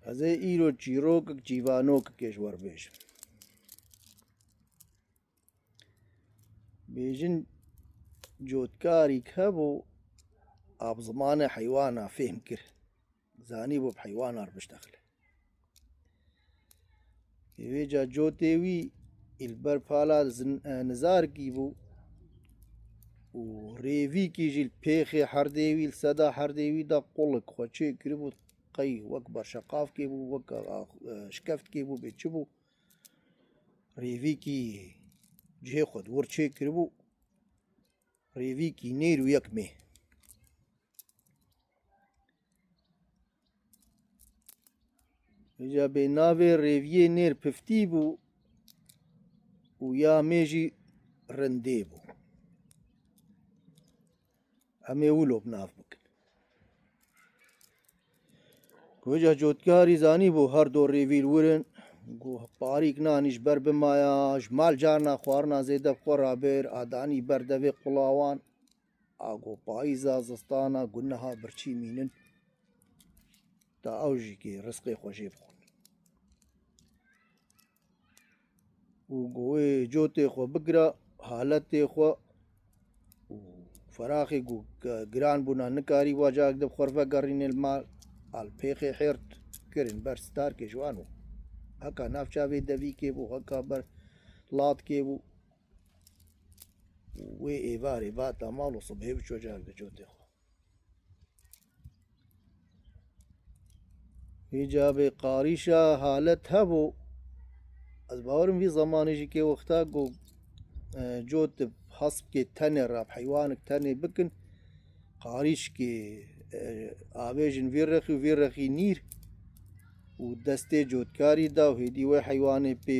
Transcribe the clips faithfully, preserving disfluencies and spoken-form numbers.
Ez ê îro çîrokek, çîvanokekê ji we re bêjim. Bêjin cotkarîk hebû, a bi zimanê heywana fêm kir. Zanîbû bi heywana re biştexile. Ê vêca cotê wî li ber pala zin-, e, nizarkî bû û rêvîkî jî li pêxê herdê wî, li seda herdê wî de qulik xwe çêkiribû, qey wek berşeqafkê bû, wek, a, e, şkeftkê bû, bê çi bû. Rêvîkî cihê xwe di wir çêkiribû, rêvîkî nêr û yek mê. Vêca bê navê rêviyê nêr piftî bû û ya mê jî rindê bû. Em ê wilo bi nav bikin. Ku vêca cotkarî zanîbû her do rêvî li wir in, ku parîk nanî ji ber bimaya, ji mal carna xwarina zêde bi xwe rabir, a danî ber devê qulawan, a ku payîza, zistana, ku niha birçî mînin, ta ew jî kê rizqê xwe jê bixwin. Û ku wê cotê xwe bigira, haletê xwe û feraxê ku giran bûna, nikarî wa carek di bi xwe re vegerîne li mal, a li pêxê hêrt kirin ber starkê ji wan û heka nav çavê devîkê bû, heka ber latkê bû. Û wê êvarê bihata mal û sibhê biçû carek di cotê xwe. Vêca bê qarîşa halet hebû. Ez bawerim vî zemanê jî kê wexta ku, e, cot bi hespkê tenê re, bi heywanek tenê bikin, qarîşkê, e, avêjin vî rexî û vî rexî nîr û destê cotkarî da û hêdî wê heywanê pê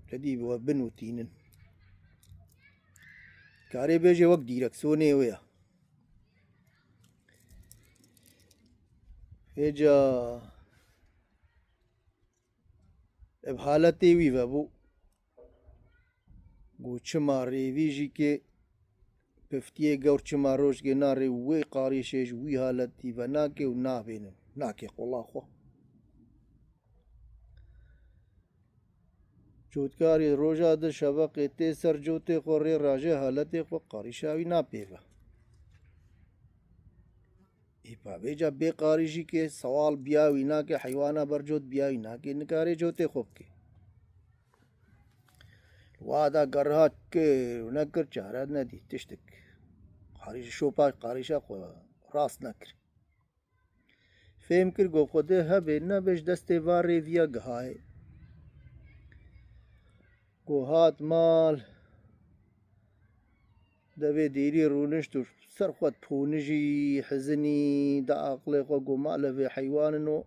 tedî bi we bin û tînin. Karê bêjê wek dîreksiyonê wê ya. Vêca ev haletê wî vebû. Ku çima rêvî jî kê piftiyê gewr çima rojkê narê û wê qarîşê ji wî haletî venakê û nabênin. Nakê qola xwe. Cotkarî roja di şeveqê tê ser cotê xwe rê rajê haletê xwe qarîşa wî napê ve. Ê pa vêca bê qarîşî kê sewal biya wî nake, heywana ber cot biya wî nake, nikare cotê xwe bike. Wada gerha kir û nekir çare nedî tiştik. Qarîş şopa qarîşa xwe rast nekir. Fêm kir ku Xwedê hebe nebe ji destê va rêviya gihayê. Ku hat mal, devê dêrî rûnişt û ser xwe diponijî, hizinî, da aqilê xwe ku male vê heywan in û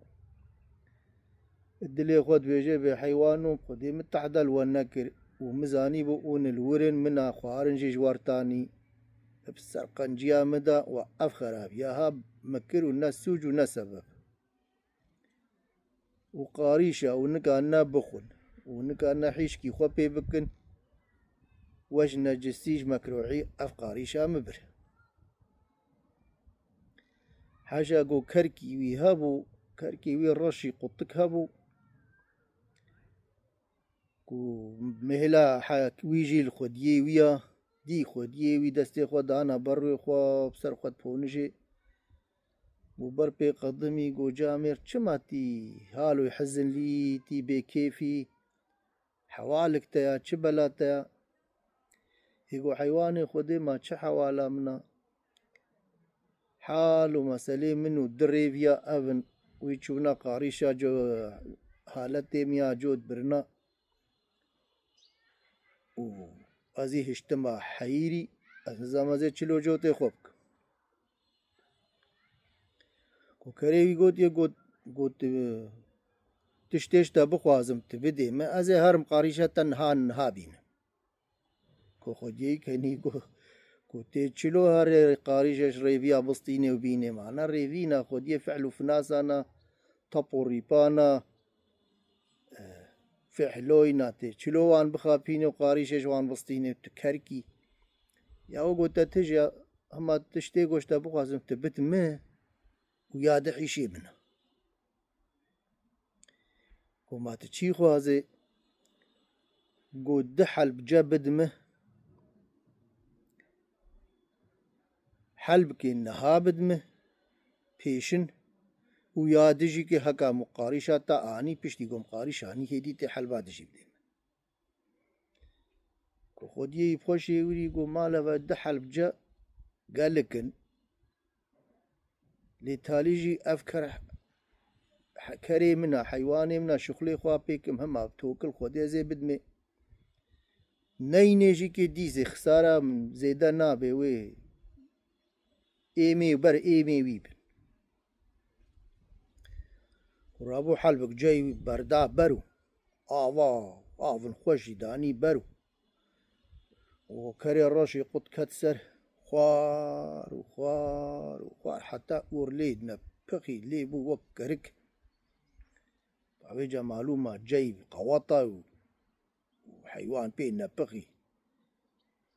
dilê xwe dibêje vê heywan û Xwedê min tehde li we nekir û min zanîbû ûn li wir in, min a xwarin jî ji we re tanî. Bi serqenciya min de we ev xerabiya ha min kir û ne sûc û ne sebeb. Û qarîşa û nika ne bixwin û nika ne hîşkî xwe pê bikin, we ji necisî, ji mekruhî ev qarîşa min bir. Heşa ku kerkî wî hebû, kerkî wî reşî qutik hebû, ku mihla hek wî jî li xwediyê wî ya, dî xwediyê wî destê xwe dana ber rûyê xwe, bi ser xwe diponijê. Û ber pê qedimî got, camêr, çima tî hal û hizin lî, tî bêkêfî? Hewalik te ya, çi bela te ya? Hê got, heywanê Xwedê ma çi hewala min a? Hal û meselê min û di rêviya ev in, wî çûna qarîşa co-, haletê min ya cot birina. Û ez ê hiştima heyîrî, ez nizam ez ê çilo cotê xwe bikim. Ku kerê wî gotiye, got, got, "Tiştê ji te bixwazim, tu bidê min, ez ê herim qarîşa te niha niha bînim." Ku xwediyê kenî got, ku tê çilo herê qarîşa ji rêviya bistînê û bînê ma. Na rêvîna xwediyê fihl û finasana, tap û rîpana, e, fihloyna tê çilo wan bixapîne û qarîşê ji wan bistîne tu kerkî. Ya o gote tije, hema tiştê goşte bixwazim tu bit min û ya di hîşê min a. Go ma tu çî xwazê? Go du helbce bid mi. Helbkê niha bid mi pêşin û ya dijî kê heka min qarîşa te anî, piştî go min qarîş anî hêdî tê helba dijî bidê min. Ku xwediyê wî xweşê wî go mala ve du helbce gelik in. Lê talî jî ev ker, kerê min a, heywanê min a, şixulê xwe pê kim hema tokil xwedê ez ê bidimê. Neynê jî kê dîzê xisara min zêde nabe wê êmê û ber êmê wî bin. Rabû helbik cey wî berda ber û ava, avin xweş jî danî ber û û kerê reşê qut ket ser xwar û xwar û xwar heta ûr lê nepixî lê bû wek kerik. Bavêca malûma cey qewata û û heywan pê nepixî.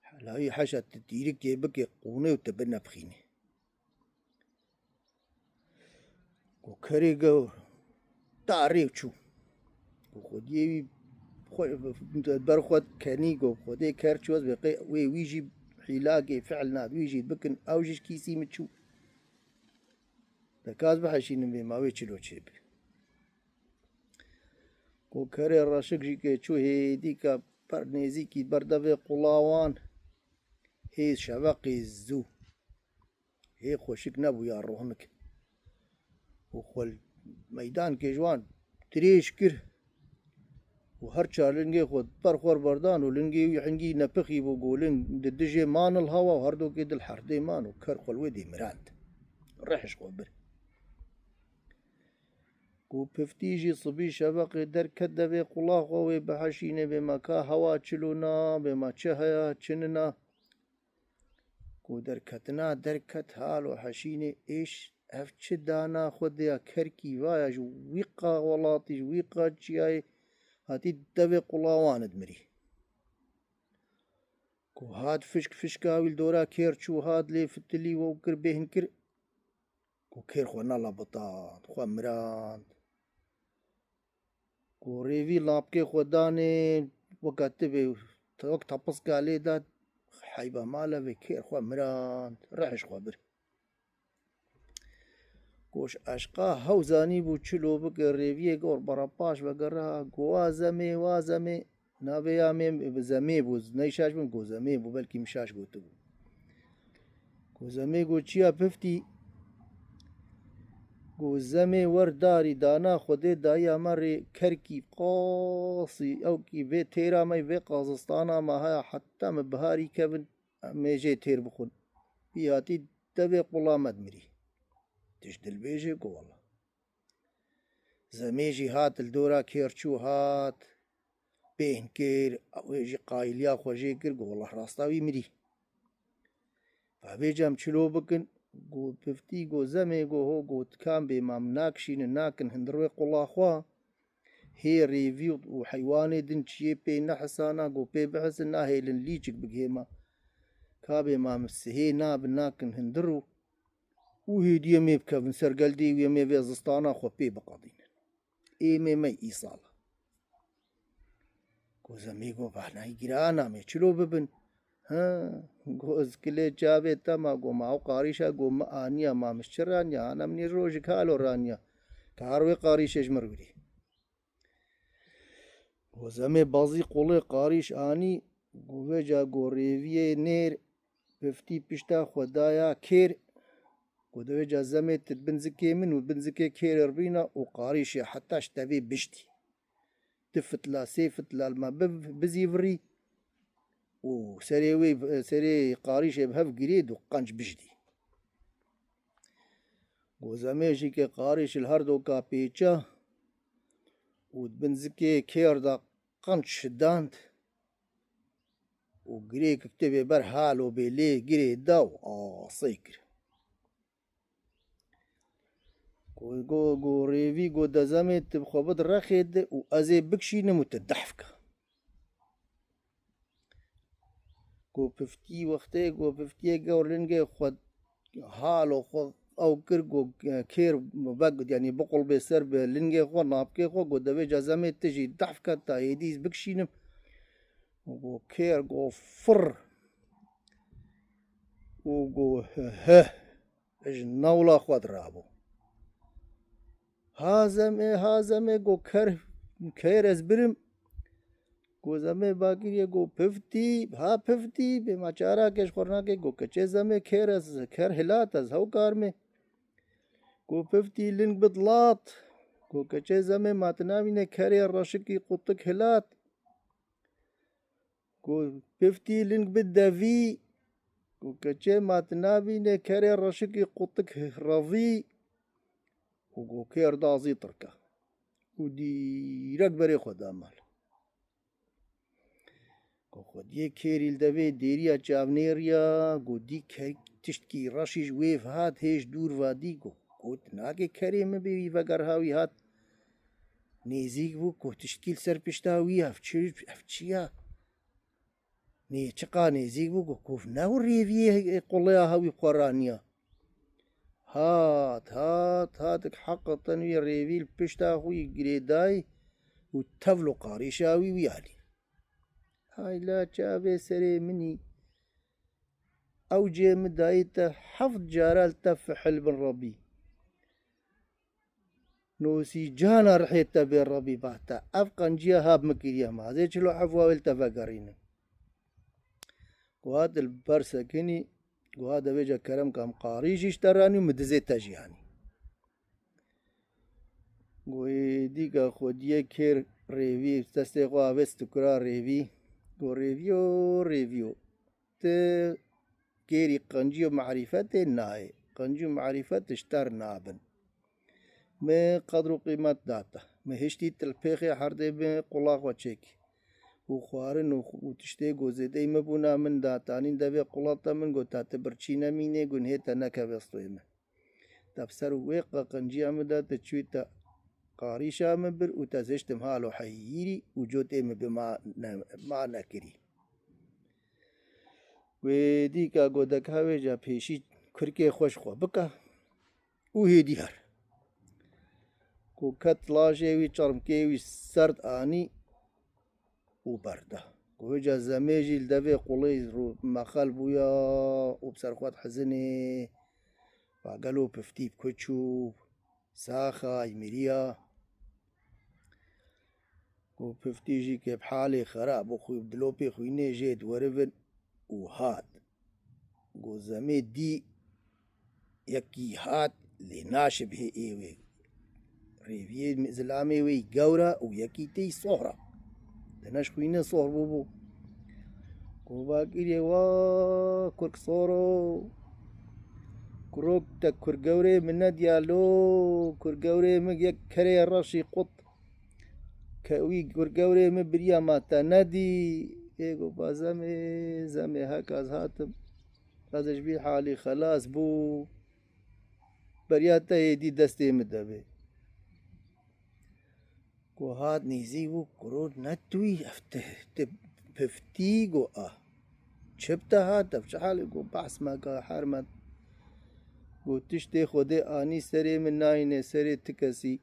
Helayî heşa tu tîrikê bike qûnê û tu binepxînî. Ku kerê gewr ta rê çû. Ku xwediyê wî xwe, ber xwe kenî ku xwedê ker çû ez bê qê wê wî jî hîlakê fiil nat wî jî bikin ew jî kîsî min çû. Dekaz biheşînin bê ma wê çilo çê bi. Ku kerê reşik jî kê çû hêdîka per nêzîkî berdevê qulawan hê şeveqê zû. Hê xweşik nebû ya rohnik. Û xwe meydankê ji wan dirêj kir. Û her çar lingê xwe ber xwe berdan û lingê wî hingî nepixî bû, go ling di dijê man il hewa û herdokê dil herdê man û ker xwe li wê dê mirand. Rih ji xwe bir. Ku piftî jî sibî şeveqê derket devê qula xwe wê biheşînê bê ma ka hewa çilo na, bê ma çi heya, çi nina. Ku derketina derket hal û heşînê êş ev çi dana xwe diya kerkî vaya ji wî qa welatî, ji wî qa çiyayê hatî devê qula wan id mirî. Ku hat fişk fişka wî li dora kêr çû hat lê fitilî we kir bêhn kir. Ku kêr xwe nala bitand, xwe mirand. Ku rêvî lapkê xwe danê weka tibê, wek tepiska lê da, heyba mala vê kêr xwe mirand, rih ji xwe bir. Ku ji eşqa hew zanîbû çilo bike, rêviyê gor bera paş vegera, ku wa zemê, wa zemê, Navê ya mê bi zemê bû, neyşaş bûm, ku zemê bû, belkî min şaş gotibû. Ku zemê got, çiya piftî? Ku zemê wer darî dana xwedê dayiya me rê kerkî qasî, ewkî vê têra me, vê qazistana me haya, heta me biharî kevin, em ê jê têr bixwin. Wî hatî devê qula me dimirî. Tişt dilbêjê ku wela. Zemê jî hat li dora kêr çû hat, bêhn kir, wê jî qayiliya xwe jê kir, got, "Wela rasta wî mirî." Vavêca em çilo bikin, got, piftî, got, zemê, got, ho, got, tikan bê ma min nakişînin, nakin hundir wê qula xwe. Hê rêvî û heywanê din çiyê pê nehisana, got, pê bihisin, nahêlin lîçik bigihê ma. Ka bê ma min sihê nabin, nakin hundir û û hêdî em ê bikevin ser geldê wî, em ê vê zistana xwe pê biqedînin. Ê me me îsal. Ku zemê got, "Vahnayî giran a, me çilo bibin?" Ha, got, "Ez kilê çavê te ma, got, ma ew qarîşa, got, min aniya, ma min çi raniya, ana min ê rojik halo raniya. Ka her wê qarîşê ji min rûrî." Ku zemê bazî qulê qarîş anî, ku vêca ku rêviyê nêr piftî pişta xwe daya kêr, ku di vêca zemê tu bin zikê min û bin zikê kêrê ribîna û qarîşê heta ji tevê biştî. Di fitla, sê fitla li me bi-, bizîvirî û serê wê, serê qarîşê bi hev girê du qenc bijdî. Ku zemê jî ke qarîş li her doka pêça û di bin zikê kêr de qenc şidand û girêk tevê ber halo bê lê girê da û asê kir. Ku go, go rêvî go de zemê tu bi xwe bid rexê de û ez ê bikşînim û tu dehf ke. Ku piftî wextê, ku piftiyê gewr lingê xwe halo xwe ew kir ku, e, kêr vek, yanî biqulbê ser bi lingê xwe, napkê xwe, ku devê ca zemê tijî dehf ket ta êdî bikişînim. Û ku kêr ku fir û ku he, he, ji newla xwe dirabû. Ha zemê, ha zemê, ku ker, kêr ez birim. Ku zemê bakirî ye, ku piftî, ha piftî, bê ma çarakê ji xwe nake, ku keçê zemê kêr ez, ker hilat ez, hewkar me. Ku piftî ling bid lat, ku keçê zemê ma tu navîne kerê reşikî qutik hilat. Ku piftî ling bid devî, ku keçê ma tu navîne kerê reşikî qutik revî. Û ku kêr da zî tirke. Û dîrek berê xwe da mal. Ku xwediyê kêrî li devê dêriya çavnêriya, ku dî ke-, tiştkî reşî ji wêv hat, hêj dûr va dî, ku got, "Nake kerê min bê wî vegerha wî hat." Nêzîk bû, ku tiştkî li ser pişta wî, "Ev çi, ev çi ya?" Nê çiqa nêzîk bû, ku, ku ne û rêviyê quleya hewî xwe raniya. Hat, hat, hat, heqeten wî rêvî li pişta xwe yî girêdayî û tevl û qarîşa wî wî alî. Hay la çavê serê min î. Ew cê min dayî te heft cara li te fihil bin Rebî. Nosî cana rihê te bê Rebî ba te. Ev qenciya ha bi min kiriye ma. Ez ê çilo heft wawê li te vegerînim. Ku hat li ber sekinî, ku hat devê ca kerem kam qarî jî ji te ranî û min dizê te jî anî. Ku ê dîka xwediyê kêr rêvî, destê xwe avêt stikura rêvî. Ku rêviyo, rêviyo. Ti kêrî qencî û marîfetê nayê. Qencî û marîfet ji te re nabin. Min qedr û qîmet da te. Min hiştî til pêxê herdê min qula xwe çêkî. Û xwarin û, û tiştê ku zêdeyî min bûna min da, tanîn devê qula te min got, ta ti birçî nemînê, gunhê te nekeve stûyê min. Te bi ser wê qe-, qenciya min de, te çûyî te qarîşa min bir û te zêştim halo heyîrî û cotê min bi ma ne-, ma nekirî. Wê dîka godek hewê ca pêşî kurkê xwe ji xwe bike û hêdî her. Ku ket lajê wî, çermkê wî serd anî û berda. Ku wê ca zemê jî li devê qulê rû mexel bûya û bi ser xwe dihizinê. Va gelo piftî bi ku çû, saxa, miriya. Ku piftî jî kê bi halê xerab û xwî bi dilopê xwînê jê diwerivin û hat. Ku zemê dî yekî hat lê naşibihê ê wê. Rêviyê zilamê wê yî gewra û yekî tê yî sohra. Te ne ji xwînê sohr bûbû. Ku va kiriye wa kurk soro. Kurok te kurgewrê min nediya lo. Kurgewrê min yek kerê reşî qut. Ke wî kurgewrê min biriya ma te nedî. Ê go ba zemê, zemê hek ez hatim. Ez ji vî halî xelas bû. Beriya te êdî destê min de bê. Ku hat nêzî bû, kuro ne tu yî, ev ti, ti piftî go a. Çi bi te hat, ev çi halê go behs me ka hermet. Go tiştê Xwedê anî serê min nayîne serê ti kesî.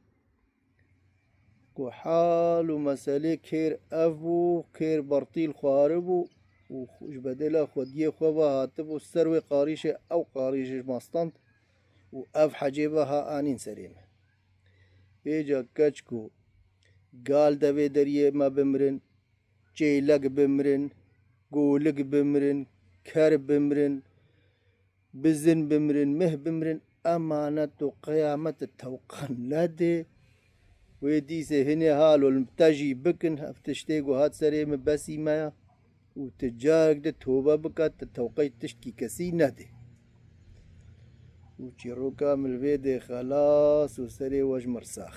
Ku hal û meselê kêr ev bû, kêr bertîl xwaribû û ji bedêla xwediyê xwe ve hatibû ser wê qarîşê, ew qarîş ji me stand û ev hecê ve ha anîn serê me. Vêca keç ku gal devê deriyê me bimirin, çêlek bimirin, golik bimirin, ker bimirin, bizin bimirin, mih bimirin, emanet û qeyamet tewqan nedê. Wê dîsê hinê halo li te jî bikin, ev tiştê ku hat serê min besî me ya. Û ti carek di tobe bike, ti tewqey tiştkî kesî nedê. Û çîroka min li vê dê xelas û serê we ji min sax.